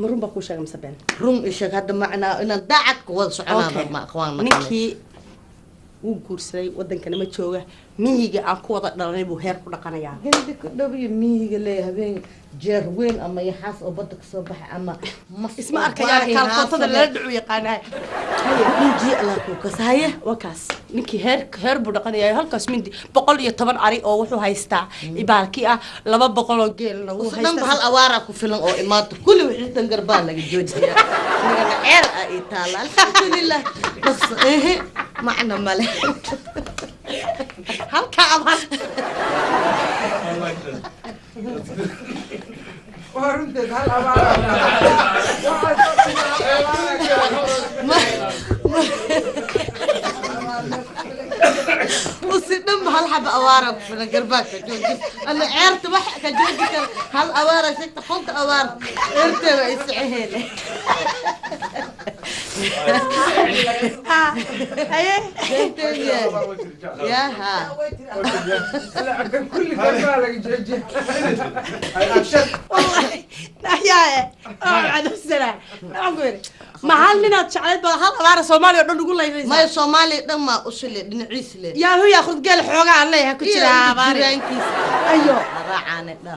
Ma run baa kuu sheegay mise been? Run ii sheeg hadda, macnaa inaan daacad ku wada soconaa ma aqwaan. Ninkii wuu guursaday, wadankana ma jooga, miyiga aan ku wada dhalanay buu heer ku dhaqanayaa. Gandi ku dhow iyo miyiga leeya, habeen jeer weyn ama yaxaas oo badda kasoo baxay ama mas. Isma arkayaan, kaalkootada lala dhacu yaqaanaa. Ninkii Allah kuu kasahaye. Waa kaas, ninkii heer heer buu dhaqanayaa halkaas. Mindi 110 ari oo wuxuu haystaa ibaalkii ah, 200 oo geelna wuu dhanba hal haystaa. Awaaraa ku filan oo imaanto, kulli wixii dhan garbaa laga joojiya. Anigana ceer ah ii taala, alxamdulilah, bas ehe, macna male. Halkaa abaar. I like that. Waa runteed, hal abaar waxaa. Usi dhanba hal xaba awaara ku filan, garbaa ka jooji ama ceerta wax ka jooji kara. Hal awaara sheegta, qonta awaar ceerteeda ay socoheene. Haye. Ya ha. Kulli garbaa laga joojiya. Wallahi nahyaaye cadowsana, waxaan ku yidhi, ma hal ninaad jeclayd baa hal abaara Soomaaliya oo dhan ugu laynaysa? Maya, Soomaaliya dhan maa usile dhinaciis le. Yaahu yaa khudgeel xoogaa leeyahay ku jira abaari. Jiraankiisa ayo raacaane dhan.